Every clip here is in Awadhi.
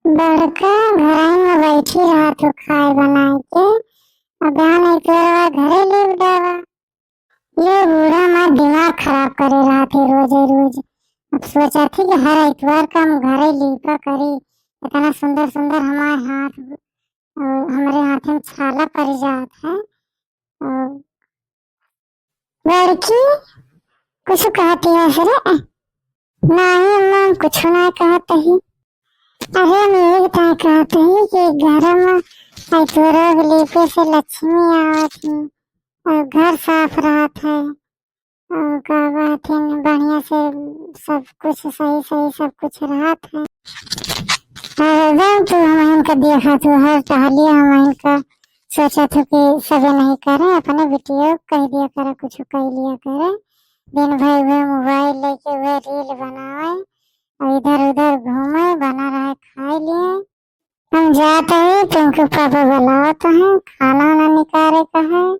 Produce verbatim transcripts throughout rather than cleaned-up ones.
बड़का घरई में बैठी रहत हो खाए बनाए के, अब बहन इतवार घरे लेव डावा। ये बूढ़ा हमार दिमाग खराब करे रहत है रोजे रोज। अब सोचत ही कि हर इतवार का हम घरे लीपा करी, इतना सुंदर सुंदर हमारे हाथ, अ, हमरे हाथे में छाला पड़ जात है। अ, बड़की, कुछ कहती है रे? नाही अम्मा, हम कुछ ना कहत ही। अरे, हम यही तो कहत ही कि घर में इतवार लीपे से लक्ष्मी आवत ही और घर साफ रहत है और का कहते हैं, बढ़िया से सब कुछ सही सही सब कुछ रहत है। और एकदम तू हम इनका देखा, तू हर टहलिया हम इनका सोचा था कि सबे नहीं करे, अपने बिटिया कह दिया करे, कुछ कह लिया करे। दिन भर वह मोबाइल लेके वह रील बनावे और इधर उधर घूमे, बना रहे खाए लिए। हम जात ही, पिंकू पापा बुलावत हैं, खाना ना निकाले का है।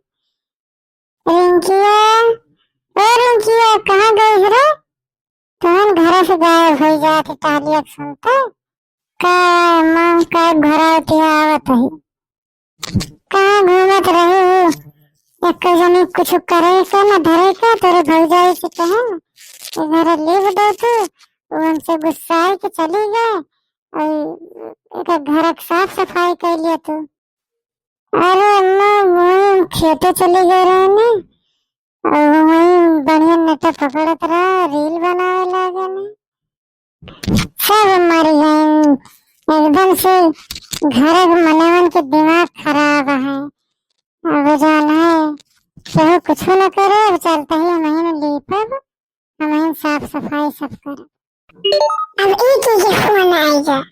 रिंकिया, ओ रिंकिया, कहाँ गई रे? तुहन घर से गायब हो जात ही टहलिया के सुनते। का माँ का घर आवत ही, आवत ही। कहाँ घूमत रही हो? एक जनी कुछ करे का ना धरे का, तोरे भौजाई से कहे, इधर लेव दो तू, वो हमसे गुस्साए के चली गए और एक घर के साफ सफाई कर लिया तू। अरे अम्मा, वही हम खेते चले गए रहे ने, और वही बढ़िया नेटा पकड़त रहा, रील बनावे लागे ने। सब मर गए एकदम से। घर के मनवन के दिमाग खराब है। अब जान है, केहू कुछ न करे, अब चलते ही हम ही लीपब, हम ही साफ सफाई सब करब। अब ई के के फोन आइगा,